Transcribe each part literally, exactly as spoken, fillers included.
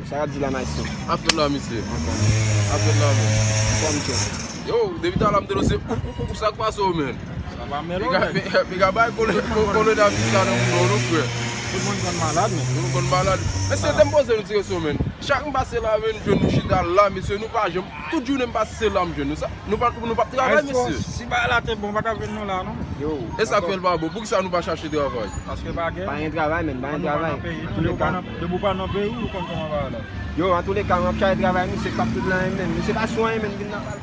Sa w ap di la, maestro? Afè la, mesye. Afè la, men. Kòm chè. Yo, depi talè m te di w se ou, ou, ou, sa k pase w, men? Sa pa mèl Piga, piga bay kole, kole nan vi sa nan moun nou, frè. Tout moun konn malad, men. Nou konn malad. Mesye, te m poze nou ti kesyon, men. Chak m pase la, men, m jwenn nou chita la, mesye, nou pa janm. Tout jounen m pase se la m jwenn nou. Sa, nou pa, nou p ap travay, mesye. Si bagay la te bon, pa t ap jwenn nou la, non. Yo, E sa k fè l pa bon? Poukisa nou pa chache travay? Paske pa gen. Pa gen travay, men, pa gen travay. An tou lè ka, Depi w pa nan peyi w, ou konn kòman bagay la. Yo, an tou lè ka, m ap chache travay, misye k ap tout la, men. Misye pa sou anyen, men, vin nan pal.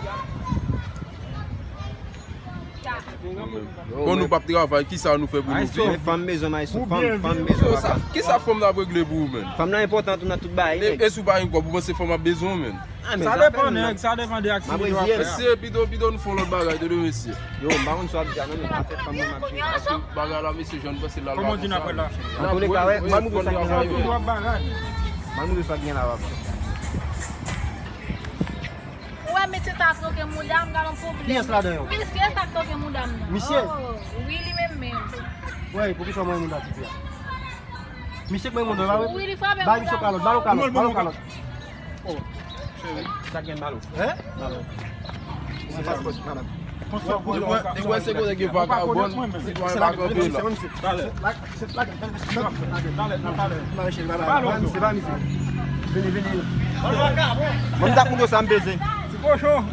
Bon, nou p ap travay, kisa nou fè pou nou viv? Men fanm bezwen, maestro, fanm, fanm bezwen, Yo, sa, papa. Kisa fanm nan ap regle pou ou, men? Fanm nan enpòtan tou nan tout bagay, E, men. E si w pa gen kòb, ou panse fanm ap bezwen w, men? Ah, men Sa zafè depann, nou. Nèg, sa depann de M ap aktivite w reziye ap l. fè. Mesye, pito, pito nou fè yon lòt bagay, tande, mesye. Yo, m pa konn sa w ap di a, non, men afè fanm nan m ap jere. Paske bagay la, mesye, jan n panse la. Kòman w di n ap wè la? An tou lè ka, wè, m ap moutre sa gen la. Tout w ap bagay. M ap moutre sa gen la, papa. Ou wè mesye sa ap toke mouda m, gade yon pwoblèm. Kiyès ladan yo? Mesye sa ap toke mouda m nan. Misye? Oh, wi, li menm menm. Wè, poukisa w mwen moun la tipi a? Misye k mwen moun la, Wi, li frape ba misye mouda m kalòt, ba l fò. kalòt, ba l kalòt. Sa gen malo. Hein? Se pa pòs, madanm. Li wè se kote gen vakabon, sitwayen pa kanpe la. Talè. Talè, talè. Se pa misye. Vini, vini. Mwen, m t ap moutre w sa m peze. Ti kochon.